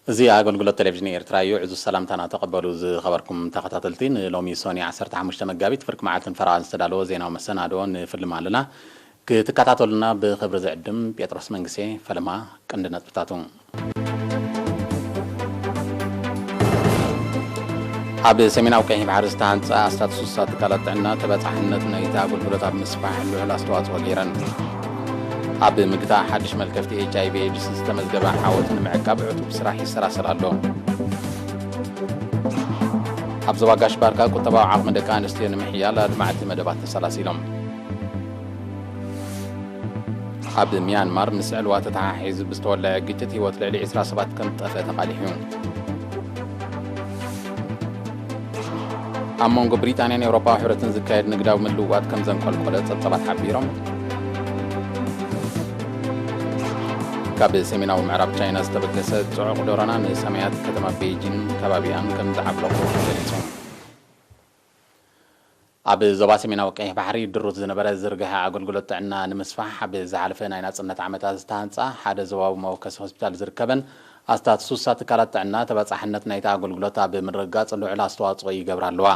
እዚ ኣገልግሎት ቴሌቪዥን ኤርትራ እዩ። ዕዙዝ ሰላምታና ተቐበሉ ዝኸበርኩም ተኸታተልቲ። ንሎሚ ሶኒ ዓሰርተ ሓሙሽተ መጋቢት ፍርቂ መዓልትን ፈረቓን ዝተዳለወ ዜናዊ መሰናድኦ ንፍልም ኣለና። ክትከታተሉና ብኽብሪ ዝዕድም ጴጥሮስ መንግሴ። ፈለማ ቀንዲ ነጥብታቱ። ኣብ ሰሜናዊ ቀይሕ ባሕሪ ዝተሃንጸ ኣስታት ሱሳ ትካላት ጥዕና ተበጻሕነት ናይቲ ኣገልግሎት ኣብ ምስፋሕ ልዑል ኣስተዋጽኦ ገይረን። ኣብ ምግታእ ሓድሽ መልከፍቲ ኤች ኣይ ቪ ኤድስ ዝተመዝገበ ዓወት ንምዕቃብ ዕቱብ ስራሕ ይሰራሰር ኣሎ። ኣብ ዞባ ጋሽ ባርካ ቁጠባዊ ዓቕሚ ደቂ ኣንስትዮ ንምሕያል ኣድማዕቲ መደባት ተሰላሲሎም። ኣብ ሚያንማር ምስ ዕልዋ ተተሓሒዙ ብዝተወለዐ ግጭት ህይወት ልዕሊ ዕስራ ሰባት ከም ዝጠፍአ ተቓሊሑ። ኣብ መንጎ ብሪጣንያን ኤውሮጳዊ ሕብረትን ዝካየድ ንግዳዊ ምልውዋጥ ከም ዘንቆልቆለ ጸብጻባት ሓቢሮም። ካብ ሰሜናዊ ምዕራብ ቻይና ዝተበገሰ ጽዑቕ ዶሮና ንሰማያት ከተማ ቤጂን ከባቢኣን ከም ዝዓብለቖ ተገሊጹ። ኣብ ዞባ ሰሜናዊ ቀይሕ ባሕሪ ድሩት ዝነበረ ዝርግሐ ኣገልግሎት ጥዕና ንምስፋሕ ኣብ ዝሓለፈ ናይ ናጽነት ዓመታት ዝተሃንጻ ሓደ ዞባዊ መወከሲ ሆስፒታል ዝርከበን ኣስታት ሱሳ ትካላት ጥዕና ተበጻሕነት ናይቲ ኣገልግሎት ኣብ ምርግጋጽ ልዑል ኣስተዋጽኦ ይገብራ ኣለዋ።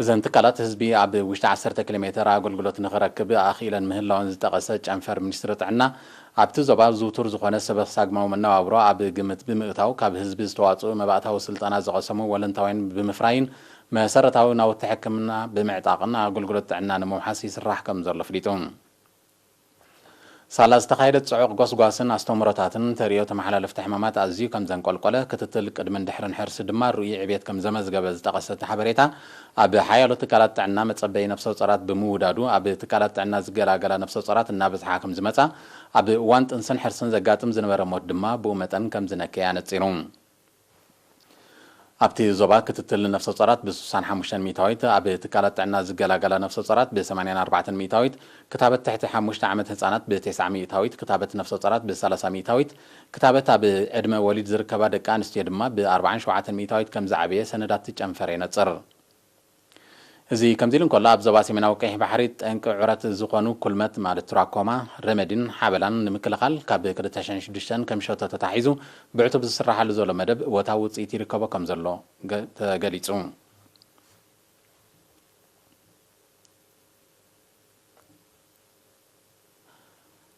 እዘን ትካላት ህዝቢ ኣብ ውሽጢ ዓሰርተ ኪሎ ሜተር ኣገልግሎት ንኽረክብ ኣኽኢለን ምህላወን ዝጠቐሰ ጨንፈር ሚኒስትሪ ጥዕና፣ ኣብቲ ዞባ ዝውቱር ዝኾነ ሰበ ሳግማዊ መነባብሮ ኣብ ግምት ብምእታው ካብ ህዝቢ ዝተዋጽኡ መባእታዊ ስልጠና ዝቐሰሙ ወለንታውያን ብምፍራይን መሰረታዊ ናውቲ ሕክምና ብምዕጣቕን ኣገልግሎት ጥዕና ንምውሓስ ይስራሕ ከም ዘሎ ኣፍሊጡ። ሳላ ዝተኻየደ ጽዑቕ ጎስጓስን ኣስተምህሮታትን ተርእዮ ተመሓላለፍቲ ሕማማት ኣዝዩ ከም ዘንቆልቆለ፣ ክትትል ቅድምን ድሕርን ሕርሲ ድማ ርኡይ ዕብየት ከም ዘመዝገበ ዝጠቐሰ እቲ ሓበሬታ፣ ኣብ ሓያሎ ትካላት ጥዕና መጸበዪ ነፍሰ ጾራት ብምውዳዱ፣ ኣብ ትካላት ጥዕና ዝገላገላ ነፍሰ ጾራት እናበዝሓ ከም ዝመጻ፣ ኣብ እዋን ጥንስን ሕርስን ዘጋጥም ዝነበረ ሞት ድማ ብኡ መጠን ከም ዝነከየ ኣነጺሩ። ኣብቲ ዞባ ክትትል ነፍሰ ጾራት ብ-ስሳን ሓሙሽተን ሚእታዊት፣ ኣብ ትካላት ጥዕና ዝገላገላ ነፍሰ ጾራት ብ-ሰማንያን ኣርባዕተን ሚእታዊት፣ ክታበት ትሕቲ ሓሙሽተ ዓመት ህጻናት ብ-ተስዓ ሚእታዊት፣ ክታበት ነፍሰ ጾራት ብ-ሰላሳ ሚእታዊት፣ ክታበት ኣብ ዕድመ ወሊድ ዝርከባ ደቂ ኣንስትዮ ድማ ብ-ኣርባዓን ሸውዓተን ሚእታዊት ከም ዝዓበየ ሰነዳት ጨንፈር የነጽር። እዚ ከምዚ ኢሉ እንከሎ፣ ኣብ ዞባ ሰሜናዊ ቀይሕ ባሕሪ ጠንቂ ዑረት ዝኾኑ ኩልመት ማለት ትራኮማ፣ ረመዲን ሓበላን ንምክልኻል ካብ ክልተ ሽሕን ሽዱሽተን ከም ሸቶ ተታሒዙ ብዕቱብ ዝስራሓሉ ዘሎ መደብ እወታዊ ውጽኢት ይርከቦ ከም ዘሎ ገ-፣ ተገሊጹ።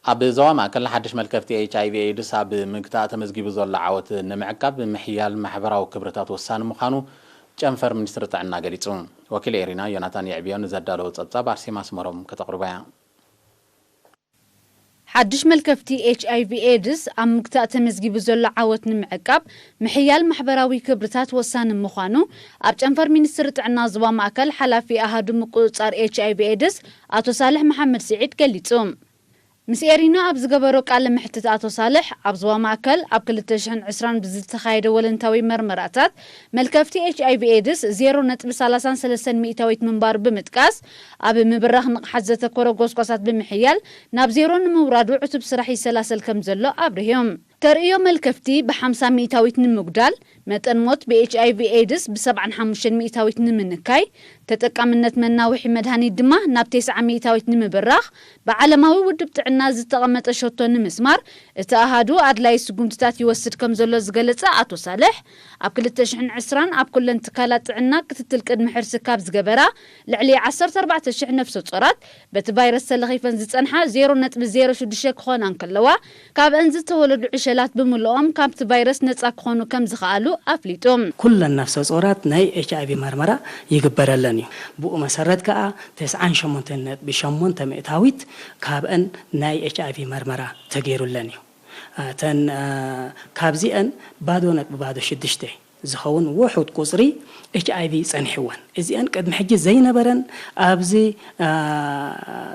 ኣብ ዞባ ማእከል ሓድሽ መልከፍቲ ኤች ኣይ ቪ ኤድስ ኣብ ምግታእ ተመዝጊቡ ዘሎ ዓወት ንምዕቃብ ምሕያል ማሕበራዊ ክብርታት ወሳኒ ምዃኑ ጨንፈር ሚኒስትሪ ጥዕና ገሊጹ። ወኪል ኤሪና ዮናታን የዕብዮ ንዘዳለዎ ጸብጻብ ኣርሴማ ኣስመሮም ከተቕርቦ እያ። ሓድሽ መልከፍቲ ኤች ኣይ ቪ ኤድስ ኣብ ምግታእ ተመዝጊቡ ዘሎ ዓወት ንምዕቃብ ምሕያል ማሕበራዊ ክብርታት ወሳኒ ምዃኑ ኣብ ጨንፈር ሚኒስትሪ ጥዕና ዞባ ማእከል ሓላፊ ኣሃዱ ምቁጽጻር ኤች ኣይ ቪ ኤድስ ኣቶ ሳልሕ መሓመድ ስዒድ ገሊጹ። ምስ ኤሪና ኣብ ዝገበሮ ቃለ መሕትት ኣቶ ሳልሕ፣ ኣብ ዞባ ማእከል ኣብ ክልተ ሽሕን ዕስራን ብዝተኻየደ ወለንታዊ መርመራታት መልከፍቲ ኤች ኣይ ቪ ኤድስ ዜሮ ነጥቢ ሰላሳን ሰለስተን ሚእታዊት ምንባሩ ብምጥቃስ፣ ኣብ ምብራኽ ንቕሓት ዘተኮረ ጎስጓሳት ብምሕያል ናብ ዜሮ ንምውራዱ ዕቱብ ስራሕ ይሰላሰል ከም ዘሎ ኣብሪሆም። ተርእዮ መልከፍቲ ብሓምሳ ሚእታዊት ንምጉዳል፣ መጠን ሞት ብ ኤች ኣይ ቪ ኤድስ ብ ሰብዓን ሓሙሽተን ሚእታዊት ንምንካይ፣ ተጠቃምነት መናውሒ መድሃኒት ድማ ናብ ተስዓ ሚእታዊት ንምብራኽ፣ ብዓለማዊ ውድብ ጥዕና ዝተቐመጠ ሸቶ ንምስማር፣ እቲ ኣሃዱ ኣድላዪ ስጉምትታት ይወስድ ከም ዘሎ ዝገለጸ ኣቶ ሳልሕ፣ ኣብ ክልተ ሽሕን ዕስራን ኣብ ኩለን ትካላት ጥዕና ክትትል ቅድሚ ሕርሲ ካብ ዝገበራ ልዕሊ ዓሰርተ ኣርባዕተ ሽሕ ነፍሰ ጾራት፣ በቲ ቫይረስ ተለኺፈን ዝጸንሓ ዜሮ ነጥቢ ዜሮ ሽዱሽተ ክኾና እንከለዋ፣ ካብአን ዝተወለዱ ዕሸላት ብምልኦም ካብቲ ቫይረስ ነጻ ክኾኑ ከም ዝኸኣሉ ኣፍሊጡ። ኩለን ነፍሰ ጾራት ናይ ኤች ኣይ ቪ መርመራ ይግበረለን እዩ። ብኡ መሰረት ከኣ ተስዓን ሸሞንተን ነጥቢ ሸሞንተ ሚእታዊት ካብአን ናይ ኤች ኣይ ቪ መርመራ ተገይሩለን እዩ። እተን፣ እ፣ ካብዚአን ባዶ ነጥቢ ባዶ ሽዱሽተ ዝኸውን ውሑድ ቁጽሪ ኤች ኣይ ቪ ጸኒሕወን። እዚአን ቅድሚ ሕጂ ዘይነበረን ኣብዚ፣ እ፣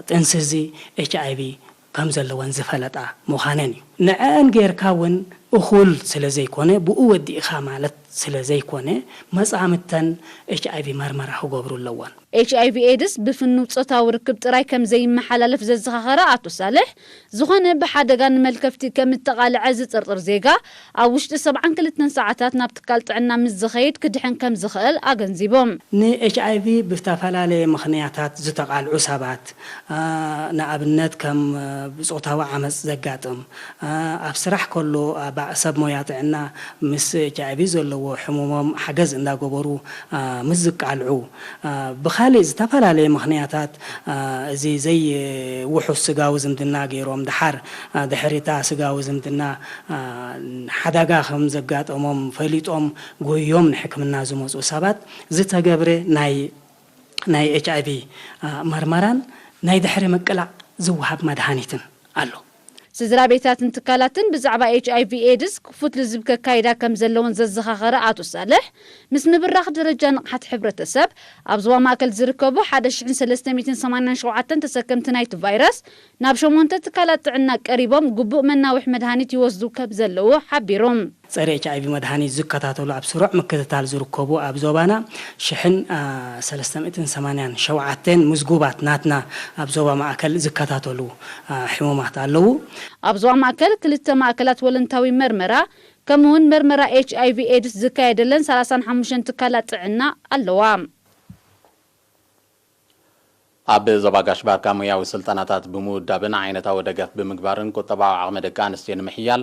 ጥንሲ እዚ ኤች ኣይ ቪ ከም ዘለወን ዝፈለጣ ምዃነን እዩ። ንዐአን ጌርካ እውን እኹል ስለ ዘይኮነ፣ ብኡ ወዲእኻ ማለት ስለ ዘይኮነ፣ መጻምድተን ኤች ኣይ ቪ መርመራ ክገብሩ ኣለወን። ኤች ኣይ ቪ ኤድስ ብፍኑው ጾታዊ ርክብ ጥራይ ከም ዘይመሓላለፍ ዘዘኻኸረ ኣቶ ሳልሕ፣ ዝኾነ ብሓደጋ ንመልከፍቲ ከም እተቓልዐ ዝጥርጥር ዜጋ፣ ኣብ ውሽጢ ሰብዓን ክልተን ሰዓታት ናብ ትካል ጥዕና ምስ ዝኸይድ ክድሕን ከም ዝኽእል ኣገንዚቦም። ንኤች ኣይ ቪ ብዝተፈላለየ ምኽንያታት ዝተቓልዑ ሰባት፣ አ፣ ንኣብነት ከም፣ አ፣ ብጾታዊ ዓመጽ ዘጋጥም፣ አ፣ ኣብ ስራሕ ከሎ፣ አ፣ ባ-፣ ሰብ ሞያ ጥዕና ምስ ኤች ኣይ ቪ ዘለዎ ሕሙሞም ሓገዝ እንዳገበሩ፣ አ፣ ምስ ዝቃልዑ፣ አ፣ ብኻልእ ዝተፈላለየ ምኽንያታት፣ አ፣ እዚ ዘይውሑስ ስጋዊ ዝምድና ገይሮም፣ ደሓር፣ አ፣ ድሕሪ እታ ስጋዊ ዝምድና፣ አ፣ ሓደጋ ከም ዘጋጠሞም ፈሊጦም ጎዮም ንሕክምና ዝመጹ ሰባት ዝተገብረ ናይ፣ ናይ ኤች ኣይ ቪ፣ አ፣ መርመራን ናይ ድሕሪ ምቅላዕ ዝወሃብ መድሃኒትን ኣሎ። ስድራ ቤታትን ትካላትን ብዛዕባ ኤች ኣይ ቪ ኤድስ ክፉት ልዝብ ከካይዳ ከም ዘለውን ዘዘኻኸረ ኣቶ ሳልሕ፣ ምስ ምብራኽ ደረጃ ንቕሓት ሕብረተሰብ፣ ኣብ ዞባ ማእከል ዝርከቡ ሓደ ሽሕን ሰለስተ ሚእትን ሰማንያን ሸውዓተን ተሰከምቲ ናይቲ ቫይረስ ናብ ሸሞንተ ትካላት ጥዕና ቀሪቦም ግቡእ መናውሒ መድሃኒት ይወስዱ ከም ዘለዉ ሓቢሮም። ጸረ ኤች ኣይ ቪ መድሃኒት ዝከታተሉ ኣብ ስሩዕ ምክትታል ዝርከቡ ኣብ ዞባና ሽሕን፣ አ፣ ሰለስተ ሚእትን ሰማንያን ሸውዓተን ምዝጉባት ናትና ኣብ ዞባ ማእከል ዝከታተሉ፣ አ፣ ሕሙማት ኣለዉ። ኣብ ዞባ ማእከል ክልተ ማእከላት ወለንታዊ መርመራ ከምኡውን መርመራ ኤች ኣይ ቪ ኤድስ ዝካየደለን ሰላሳን ሓሙሽተን ትካላት ጥዕና ኣለዋ። ኣብ ዞባ ጋሽ ባርካ ሞያዊ ስልጠናታት ብምውዳብን ዓይነታዊ ደገፍ ብምግባርን ቁጠባዊ ዓቕሚ ደቂ ኣንስትዮ ንምሕያል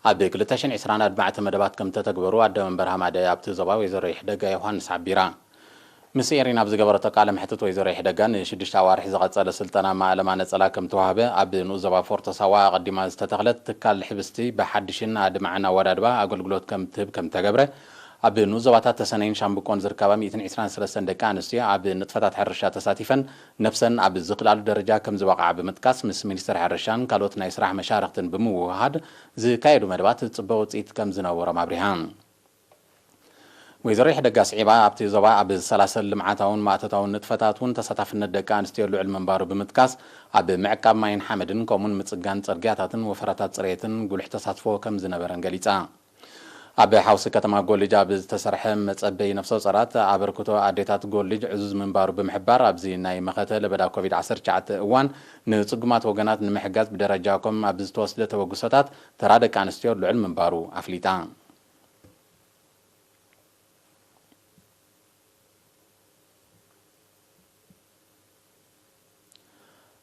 ኣብ ክልተ ሽሕን ዕስራን ኣድማዕቲ መደባት ከም ተተግበሩ ኣደ መንበር ሃማደ ኣብቲ ዞባ ወይዘሮ ይሕደጋ ዮሃንስ ሓቢራ። ምስ ኤሪና ኣብ ዝገበረቶ ቃለ መሕትት ወይዘሮ ይሕደጋ ንሽዱሽተ ኣዋርሕ ዝቐጸለ ስልጠና ማእለማ ነጸላ ከም ተዋህበ፣ ኣብ ንኡስ ዞባ ፎርቶ ሳዋ ኣቐዲማ ዝተተኽለት ትካል ሕብስቲ ብሓድሽን ኣድማዕን ኣወዳድባ ኣገልግሎት ከም ትህብ ከም ተገብረ፣ ኣብ ንኡስ ዞባታት ተሰነይን ሻምብቆን ዝርከባ ሚእትን ዕስራን ሰለስተን ደቂ ኣንስትዮ ኣብ ንጥፈታት ሕርሻ ተሳቲፈን ነብሰን ኣብ ዝኽልኣሉ ደረጃ ከም ዝበቕዓ ብምጥቃስ፣ ምስ ሚኒስትር ሕርሻን ካልኦት ናይ ስራሕ መሻርኽትን ብምውህሃድ ዝካየዱ መደባት ጽቡቕ ውጽኢት ከም ዝነበሮም ኣብሪሃ። ወይዘሮ ይሕደጋ ስዒባ፣ ኣብቲ ዞባ ኣብ ዝሰላሰል ልምዓታውን ማእቶታውን ንጥፈታት እውን ተሳታፍነት ደቂ ኣንስትዮ ልዑል ምንባሩ ብምጥቃስ፣ ኣብ ምዕቃብ ማይን ሓመድን ከምኡውን ምጽጋን ጽርግያታትን ወፈራታት ጽሬትን ጉልሕ ተሳትፎ ከም ዝነበረን ገሊጻ። ኣብ ሓውሲ ከተማ ጎልጅ ኣብ ዝተሰርሐ መጸበዪ ነፍሰ ጾራት ኣበርክቶ ኣዴታት ጎልጅ ዕዙዝ ምንባሩ ብምሕባር፣ ኣብዚ ናይ መኸተ ለበዳ ኮቪድ ዓሰርተ ትሽዓተ እዋን ንጽጉማት ወገናት ንምሕጋዝ ብደረጃ ኮም ኣብ ዝተወስደ ተበግሶታት ተራ ደቂ ኣንስትዮ ልዑል ምንባሩ ኣፍሊጣ።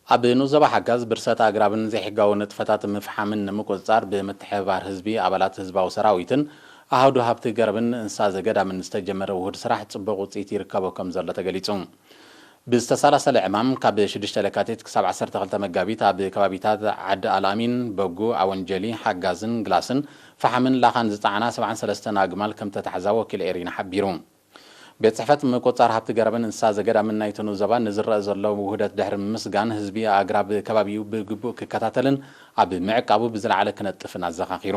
ኣብ ንኡስ ዞባ ሓጋዝ ብርሰት ኣግራብን ዘይሕጋዊ ንጥፈታት ምፍሓምን ንምቁጽጻር ብምትሕብባር ህዝቢ፣ ኣባላት ህዝባዊ ሰራዊትን ኣሃዱ ሃብቲ ገረብን እንስሳ ዘገዳምን ዝተጀመረ ውሁድ ስራሕ ጽቡቕ ውጽኢት ይርከቦ ከም ዘሎ ተገሊጹ። ብዝተሰላሰለ ዕማም ካብ ሽዱሽተ ለካቲት ክሳብ ዓሰርተ ክልተ መጋቢት ኣብ ከባቢታት ዓዲ ኣልኣሚን፣ በጉ፣ ኣወንጀሊ፣ ሓጋዝን ግላስን ፈሓምን ላኻን ዝጸዓና ሰብዓን ሰለስተን ኣግማል ከም ተታሕዛ ወኪል ኤሪና ሓቢሩ። ቤት ጽሕፈት ምቁጽጻር ሃብቲ ገረብን እንስሳ ዘገዳምን ናይቲ ንኡስ ዞባ ንዝረአ ዘሎ ውህደት ድሕሪ ምምስጋን፣ ህዝቢ ኣግራብ ከባቢኡ ብግቡእ ክከታተልን ኣብ ምዕቃቡ ብዝለዓለ ክነጥፍን ኣዘኻኺሩ።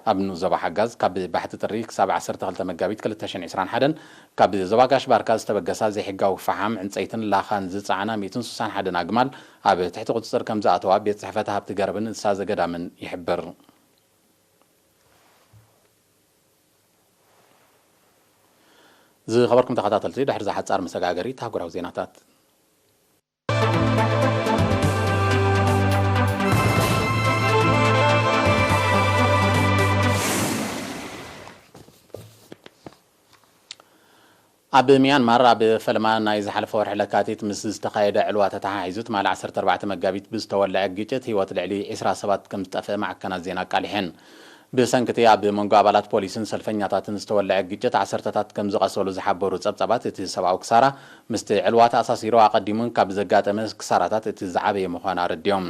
ኣብ ንኡስ ዞባ ሓጋዝ ካብ ባሕቲ ጥሪ ክሳብ ዓሰርተ ክልተ መጋቢት ክልተ ሽሕን ዕስራን ሓደን ካብ ዞባ ጋሽ ባርካ ዝተበገሳ ዘይሕጋዊ ፈሓም፣ ዕንጸይትን ላኻን ዝጸዓና ሚእትን ስሳን ሓደን ኣግማል ኣብ ትሕቲ ቁጽጽር ከም ዝኣተዋ ቤት ጽሕፈት ሃብቲ ገረብን እንስሳ ዘገዳምን ይሕብር። ዝኸበርኩም ተኸታተልቲ፣ ድሕሪ እዛ ሓጻር መሰጋገሪት ኣህጉራዊ ዜናታት። ኣብ ሚያንማር ኣብ ፈለማ ናይ ዝሓለፈ ወርሒ ለካቲት ምስ ዝተኻየደ ዕልዋ ተተሓሒዙ ትማሊ ዓሰርተ ኣርባዕተ መጋቢት ብዝተወልዐ ግጭት ህይወት ልዕሊ ዕስራ ሰባት ከም ዝጠፍአ ማዕከናት ዜና ኣቃሊሐን። ብሰንኪ እቲ ኣብ መንጎ ኣባላት ፖሊስን ሰልፈኛታትን ዝተወልዐ ግጭት ዓሰርተታት ከም ዝቐሰሉ ዝሓበሩ ጸብጻባት፣ እቲ ሰብኣዊ ክሳራ ምስቲ ዕልዋ ተኣሳሲሩ ኣቐዲሙ ካብ ዘጋጠመ ክሳራታት እቲ ዝዓበየ ምዃኑ ኣረዲኦም።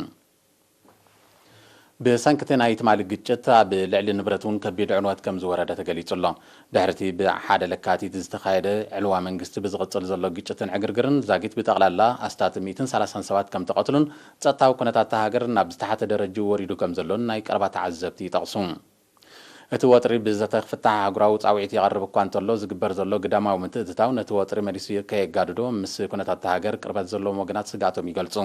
ብሰንኪ እቲ ናይ ትማሊ ግጭት ኣብ ልዕሊ ንብረት እውን ከቢድ ዕንወት ከም ዝወረደ ተገሊጹ ኣሎ። ድሕሪ እቲ ብሓደ ለካቲት ዝተኻየደ ዕልዋ መንግስቲ ብዝቕጽል ዘሎ ግጭትን ዕግርግርን ዛጊት ብጠቕላላ ኣስታት ሚእትን ሰላሳን ሰባት ከም ተቐትሉን ጸጥታዊ ኩነታት እታ ሃገር ናብ ዝተሓተ ደረጅኡ ወሪዱ ከም ዘሎን ናይ ቀረባ ተዓዘብቲ ይጠቕሱ። እቲ ወጥሪ ብዘተ ክፍታሕ ኣህጉራዊ ጻውዒት ይቐርብ እኳ እንተሎ፣ ዝግበር ዘሎ ግዳማዊ ምትእትታው ነቲ ወጥሪ መሊሱ ከየጋድዶ፣ ምስ ኩነታት እታ ሃገር ቅርበት ዘለዎም ወገናት ስግኣቶም ይገልጹ።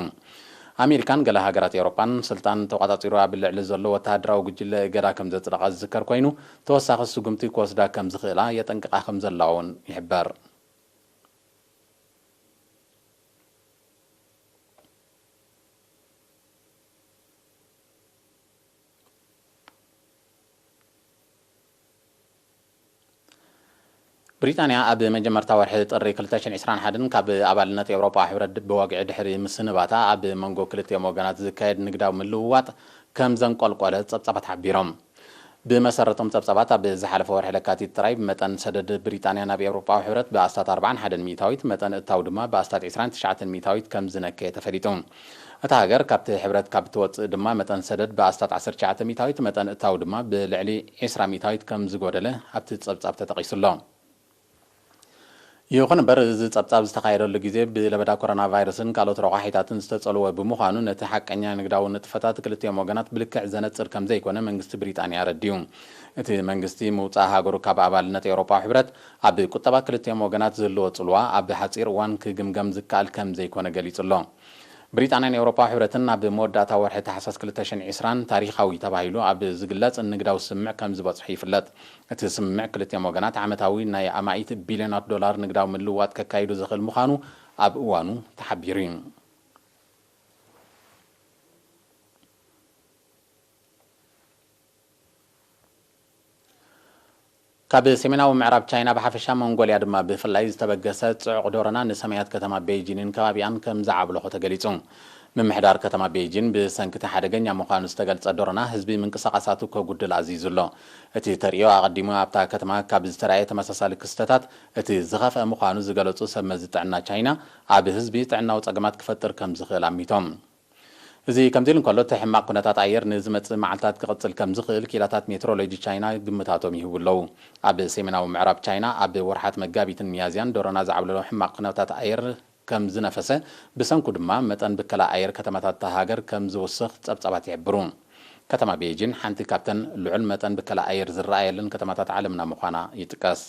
ኣሜሪካን ገለ ሃገራት ኤውሮጳን ስልጣን ተቖጻጺሩ ኣብ ልዕሊ ዘሎ ወተሃደራዊ ጉጅለ እገዳ ከም ዘጽደቓ ዝዝከር ኮይኑ፣ ተወሳኺ ስጉምቲ ክወስዳ ከም ዝኽእላ የጠንቅቓ ከም ዘለዋ እውን ይሕበር። ብሪጣንያ ኣብ መጀመርታ ወርሒ ጥሪ ክልተ ሽሕን ዕስራን ሓደን ካብ ኣባልነት ኤውሮጳ ሕብረት ብወግዒ ድሕሪ ምስንባታ፣ ኣብ መንጎ ክልቲኦም ወገናት ዝካየድ ንግዳዊ ምልውዋጥ ከም ዘንቆልቆለ ጸብጻባት ሓቢሮም። ብመሰረቶም ጸብጻባት፣ ኣብ ዝሓለፈ ወርሒ ለካቲት ጥራይ መጠን ሰደድ ብሪጣንያ ናብ ኤውሮጳዊ ሕብረት ብኣስታት ኣርባዓን ሓደን ሚእታዊት፣ መጠን እታው ድማ ብኣስታት ዕስራን ትሽዓተን ሚእታዊት ከም ዝነከየ ተፈሊጡ። እታ ሃገር ካብቲ ሕብረት ካብ ትወጽእ ድማ መጠን ሰደድ ብኣስታት ዓሰርተ ትሽዓተ ሚእታዊት፣ መጠን እታው ድማ ብልዕሊ ዕስራ ሚእታዊት ከም ዝጎደለ ኣብቲ ጸብጻብ ተጠቒሱ ኣሎ። ይኹን እምበር፣ እዚ ጸብጻብ ዝተኻየደሉ ግዜ ብለበዳ ኮሮና ቫይረስን ካልኦት ረቋሒታትን ዝተጸልወ ብምዃኑ፣ ነቲ ሓቀኛ ንግዳዊ ንጥፈታት ክልቲኦም ወገናት ብልክዕ ዘነጽር ከም ዘይኮነ መንግስቲ ብሪጣንያ ኣረዲኡ። እቲ መንግስቲ፣ ምውጻእ ሃገሩ ካብ ኣባልነት ኤውሮጳዊ ሕብረት ኣብ ቁጠባ ክልቲኦም ወገናት ዝህልዎ ጽልዋ ኣብ ሓጺር እዋን ክግምገም ዝከኣል ከም ዘይኮነ ገሊጹ ኣሎ። ብሪጣንያን ኤውሮጳዊ ሕብረትን ኣብ መወዳእታ ወርሒ ታሕሳስ ክልተ ሽሕን ዕስራን ታሪኻዊ ተባሂሉ ኣብ ዝግለጽ ንግዳዊ ስምምዕ ከም ዝበጽሑ ይፍለጥ። እቲ ስምምዕ ክልቲኦም ወገናት ዓመታዊ ናይ ኣማኢት ቢልዮናት ዶላር ንግዳዊ ምልውዋጥ ከካይዱ ዝኽእል ምዃኑ ኣብ እዋኑ ተሓቢሩ እዩ። ካብ ሰሜናዊ ምዕራብ ቻይና ብሓፈሻ፣ ሞንጎልያ ድማ ብፍላይ ዝተበገሰ ጽዑቕ ዶሮና ንሰማያት ከተማ ቤይጂንን ከባቢኣን ከም ዝዓብለኾ ተገሊጹ። ምምሕዳር ከተማ ቤይጂን ብሰንኪ እቲ ሓደገኛ ምዃኑ ዝተገልጸ ዶሮና ህዝቢ ምንቅስቓሳቱ ከጉድል ኣዚዙ ኣሎ። እቲ ተርእዮ ኣቐዲሙ ኣብታ ከተማ ካብ ዝተራእየ ተመሳሳሊ ክስተታት እቲ ዝኸፍአ ምዃኑ ዝገለጹ ሰብ መዚ ጥዕና ቻይና፣ ኣብ ህዝቢ ጥዕናዊ ጸገማት ክፈጥር ከም ዝኽእል ኣሚቶም። እዚ ከምዚ ኢሉ እንከሎ፣ እቲ ሕማቕ ኩነታት ኣየር ንዝመጽእ መዓልታት ክቕጽል ከም ዝኽእል ኪላታት ሜትሮሎጂ ቻይና ግምታቶም ይህቡ ኣለዉ። ኣብ ሰሜናዊ ምዕራብ ቻይና ኣብ ወርሓት መጋቢትን ሚያዝያን ዶሮና ዝዓብለሎ ሕማቕ ኩነታት ኣየር ከም ዝነፈሰ፣ ብሰንኩ ድማ መጠን ብከላ ኣየር ከተማታት እታ ሃገር ከም ዝውስኽ ጸብጻባት ይሕብሩ። ከተማ ቤይጂን ሓንቲ ካብተን ልዑል መጠን ብከላ ኣየር ዝረኣየለን ከተማታት ዓለምና ምዃና ይጥቀስ።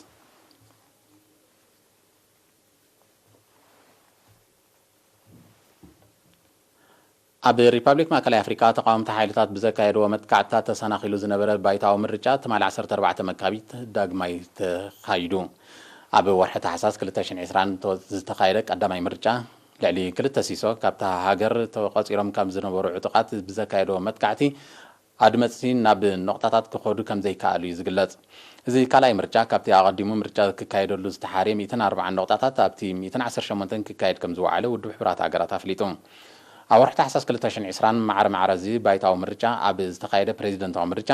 ኣብ ሪፓብሊክ ማእከላይ ኣፍሪቃ፣ ተቓወምቲ ሓይልታት ብዘካየድዎ መጥቃዕትታት ተሰናኺሉ ዝነበረ ባይታዊ ምርጫ፣ ትማሊ ዓሰርተ ኣርባዕተ መጋቢት ዳግማይ ተኻይዱ። ኣብ ወርሒ ታሕሳስ ክልተ ሽሕን ዕስራን ተወ-፣ ዝተኻየደ ቀዳማይ ምርጫ፣ ልዕሊ ክልተ ሲሶ ካብታ ሃገር ተቖጺሮም ካብ ዝነበሩ ዕጡቓት ብዘካየድዎ መጥቃዕቲ፣ ኣድመጽቲ ናብ ነቑጣታት ክኸዱ ከም ዘይከኣሉ እዩ ዝግለጽ። እዚ ካልኣይ ምርጫ፣ ካብቲ ኣቐዲሙ ምርጫ ክካየደሉ ዝተሓርየ ሚእትን ኣርባዓን ነቑጣታት፣ ኣብቲ ሚእትን ዓሰርተ ሸሞንተን ክካየድ ከም ዝወዓለ ውድብ ሕቡራት ሃገራት ኣፍሊጡ። ኣብ ወርሒ ታሕሳስ ክልተ ሽሕን ዕስራን፣ ማዕረ ማዕረ እዚ ባይታዊ ምርጫ ኣብ ዝተኻየደ ፕሬዚደንታዊ ምርጫ፣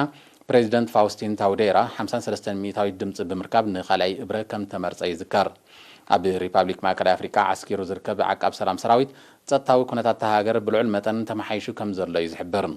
ፕሬዚደንት ፋውስቲን ታውዴራ ሓምሳን ሰለስተን ሚእታዊት ድምጺ ብምርካብ ንኻልኣይ እብረ ከም ተመርጸ ይዝከር። ኣብ ሪፓብሊክ ማእከላይ ኣፍሪቃ ዓስኪሩ ዝርከብ ዓቃብ ሰላም ሰራዊት፣ ጸጥታዊ ኩነታት እታ ሃገር ብልዑል መጠን ተመሓይሹ ከም ዘሎ እዩ ዝሕብር።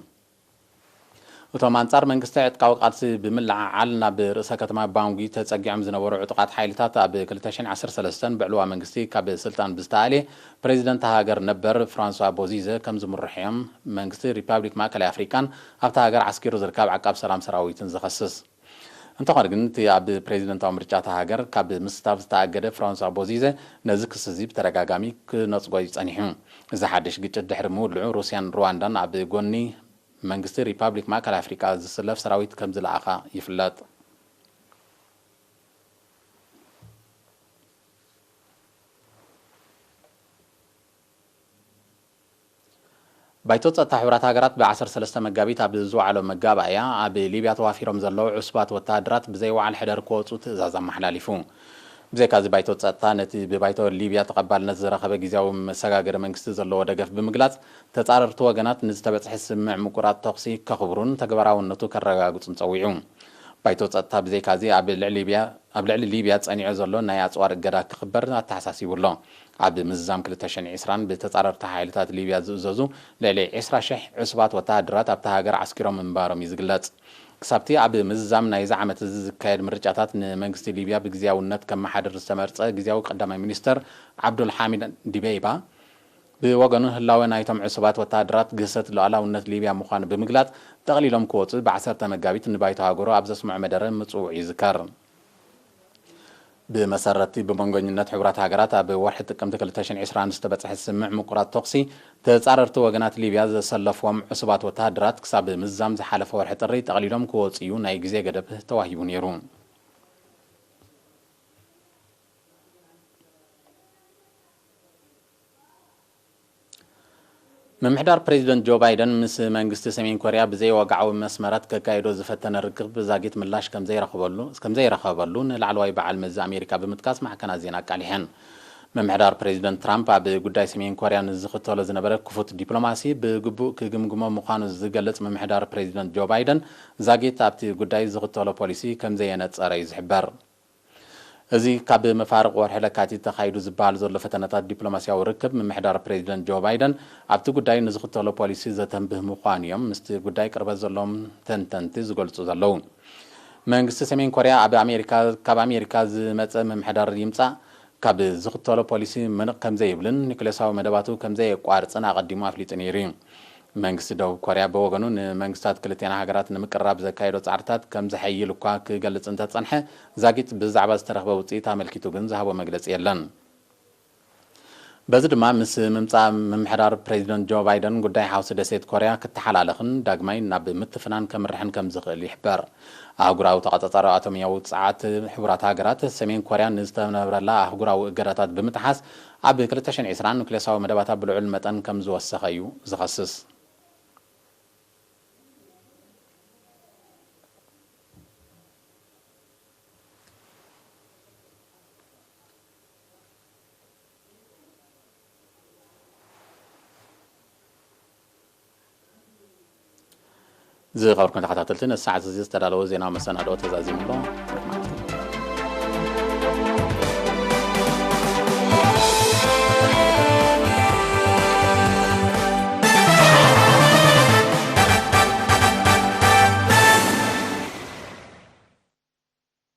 እቶም ኣንጻር መንግስቲ ዕጥቃዊ ቃልሲ ብምልዕዓል ናብ ርእሰ ከተማ ባንጉ ተጸጊዖም ዝነበሩ ዕጡቓት ሓይልታት፣ ኣብ ክልተ ሽሕን ዓሰርተ ሰለስተን ብዕልዋ መንግስቲ ካብ ስልጣን ብዝተኣልየ ፕሬዚደንት ሃገር ነበር ፍራንሷ ቦዚዘ ከም ዝምርሑ እዮም መንግስቲ ሪፓብሊክ ማእከላይ ኣፍሪቃን ኣብታ ሃገር ዓስኪሩ ዝርከብ ዓቃብ ሰላም ሰራዊትን ዝኸስስ። እንተኾነ ግን፣ እቲ ኣብ ፕሬዚደንታዊ ምርጫ እታ ሃገር ካብ ምስታፍ ዝተኣገደ ፍራንሷ ቦዚዘ ነዚ ክሲ እዚ ብተደጋጋሚ ክነጽጎ እዩ ጸኒሑ። እዚ ሓድሽ ግጭት ድሕሪ ምውልዑ፣ ሩስያን ሩዋንዳን ኣብ ጎኒ መንግስቲ ሪፓብሊክ ማእከል ኣፍሪቃ ዝስለፍ ሰራዊት ከም ዝለኣኻ ይፍለጥ። ባይቶ ጸጥታ ሕቡራት ሃገራት ብ ዓሰርተ ሰለስተ መጋቢት ኣብ ዝወዓሎ መጋባእያ፣ ኣብ ሊብያ ተዋፊሮም ዘለዉ ዕሱባት ወተሃደራት ብዘይ ወዓል ሕደር ክወጹ ትእዛዝ ኣመሓላሊፉ። ብዘይካዚ፣ ባይቶ ጸጥታ ነቲ ብባይቶ ሊብያ ተቐባልነት ዝረኸበ ግዝያዊ መሰጋገሪ መንግስቲ ዘለዎ ደገፍ ብምግላጽ፣ ተጻረርቲ ወገናት ንዝተበጽሐ ስምምዕ ምቁራጽ ተኹሲ ከኽብሩን ተግባራውነቱ ከረጋግጹን ጸዊዑ። ባይቶ ጸጥታ ብዘይካዚ ኣብ ልዕሊ ሊብያ፣ ኣብ ልዕሊ ሊብያ ጸኒዑ ዘሎ ናይ ኣጽዋር እገዳ ክኽበር ኣተሓሳሲቡ ኣሎ። ኣብ ምዝዛም ክልተ ሽሕን ዕስራን ብተጻረርቲ ሓይልታት ሊብያ ዝእዘዙ ልዕሊ ዕስራ ሽሕ ዕሱባት ወተሃደራት ኣብታ ሃገር ዓስኪሮም ምንባሮም እዩ ዝግለጽ። ክሳብቲ ኣብ ምዝዛም ናይዚ ዓመት እዚ ዝካየድ ምርጫታት፣ ንመንግስቲ ሊብያ ብግዝያውነት ከመሓድር ዝተመርጸ ግዝያዊ ቀዳማይ ሚኒስተር ዓብዱል ሓሚድ ዲቤይባ ብወገኑ፣ ህላወ ናይቶም ዕሱባት ወተሃደራት ግህሰት ሉዓላውነት ሊብያ ምዃኑ ብምግላጽ፣ ጠቕሊሎም ክወጹ ብ ዓሰርተ መጋቢት ንባይቶ ሃገሩ ኣብ ዘስምዖ መደረ ምጽውዑ ይዝከር። ብመሰረትቲ ብመንጎኝነት ሕቡራት ሃገራት ኣብ ወርሒ ጥቅምቲ ክልተ ሽሕን ዕስራን ዝተበጽሐ ስምምዕ ምቁራጽ ተኹሲ፣ ተጻረርቲ ወገናት ሊብያ ዘሰለፍዎም ዕሱባት ወተሃደራት ክሳብ ምዝዛም ዝሓለፈ ወርሒ ጥሪ ጠቕሊሎም ክወጽኡ ናይ ግዜ ገደብ ተዋሂቡ ነይሩ። ምምሕዳር ፕሬዚደንት ጆ ባይደን ምስ መንግስቲ ሰሜን ኮርያ ብዘይወግዓዊ መስመራት ከካይዶ ዝፈተነ ርክብ ዛጊት ምላሽ ከምዘይረኸበሉ ንላዕለዋይ በዓል መዚ ኣሜሪካ ብምጥቃስ ማዕከናት ዜና ኣቃሊሐን። ምምሕዳር ፕሬዚደንት ትራምፕ ኣብ ጉዳይ ሰሜን ኮርያ ንዝኽተሎ ዝነበረ ክፉት ዲፕሎማሲ ብግቡእ ክግምግሞ ምዃኑ ዝገልጽ ምምሕዳር ፕሬዚደንት ጆ ባይደን፣ ዛጊት ኣብቲ ጉዳይ ዝኽተሎ ፖሊሲ ከምዘየነጸረ እዩ ዝሕበር። እዚ ካብ መፋርቕ ወርሒ ለካቲት ተኻይዱ ዝበሃል ዘሎ ፈተነታት ዲፕሎማስያዊ ርክብ፣ ምምሕዳር ፕሬዚደንት ጆ ባይደን ኣብቲ ጉዳይ ንዝኽተሎ ፖሊሲ ዘተንብህ ምዃኑ እዮም ምስቲ ጉዳይ ቅርበት ዘለዎም ተንተንቲ ዝገልጹ ዘለዉ። መንግስቲ ሰሜን ኮርያ ኣብ ኣሜሪካ፣ ካብ ኣሜሪካ ዝመጸ ምምሕዳር ይምጻእ፣ ካብ ዝኽተሎ ፖሊሲ ምንቕ ከምዘይብልን ኒክሌሳዊ መደባቱ ከምዘየቋርጽን ኣቐዲሙ ኣፍሊጡ ነይሩ እዩ። መንግስቲ ደቡብ ኮርያ ብወገኑ፣ ንመንግስታት ክልቴና ሃገራት ንምቅርራብ ዘካየዶ ጻዕርታት ከም ዘሐይል እኳ ክገልጽ እንተጸንሐ፣ ዛጊት ብዛዕባ ዝተረኽበ ውጽኢት ኣመልኪቱ ግን ዝሃቦ መግለጺ የለን። በዚ ድማ፣ ምስ ምምጻእ ምምሕዳር ፕሬዚደንት ጆ ባይደን፣ ጉዳይ ሓውሲ ደሴት ኮርያ ክተሓላለኽን ዳግማይ ናብ ምትፍናን ከምርሕን ከም ዝኽእል ይሕበር። ኣህጉራዊ ተቖጻጻሪ ኣቶምያዊ ጸዓት ሕቡራት ሃገራት፣ ሰሜን ኮርያ ንዝተነብረላ ኣህጉራዊ እገዳታት ብምጥሓስ፣ ኣብ ክልተ ሽሕን ዕስራን ኑክሌሳዊ መደባታ ብልዑል መጠን ከም ዝወሰኸ እዩ ዝኸስስ። ዝኸበርኩም ተኸታተልቲ፣ ነዚ ሰዓት እዚ ዝተዳለወ ዜናዊ መሰናድኦ ተዛዚሙ ኣሎ።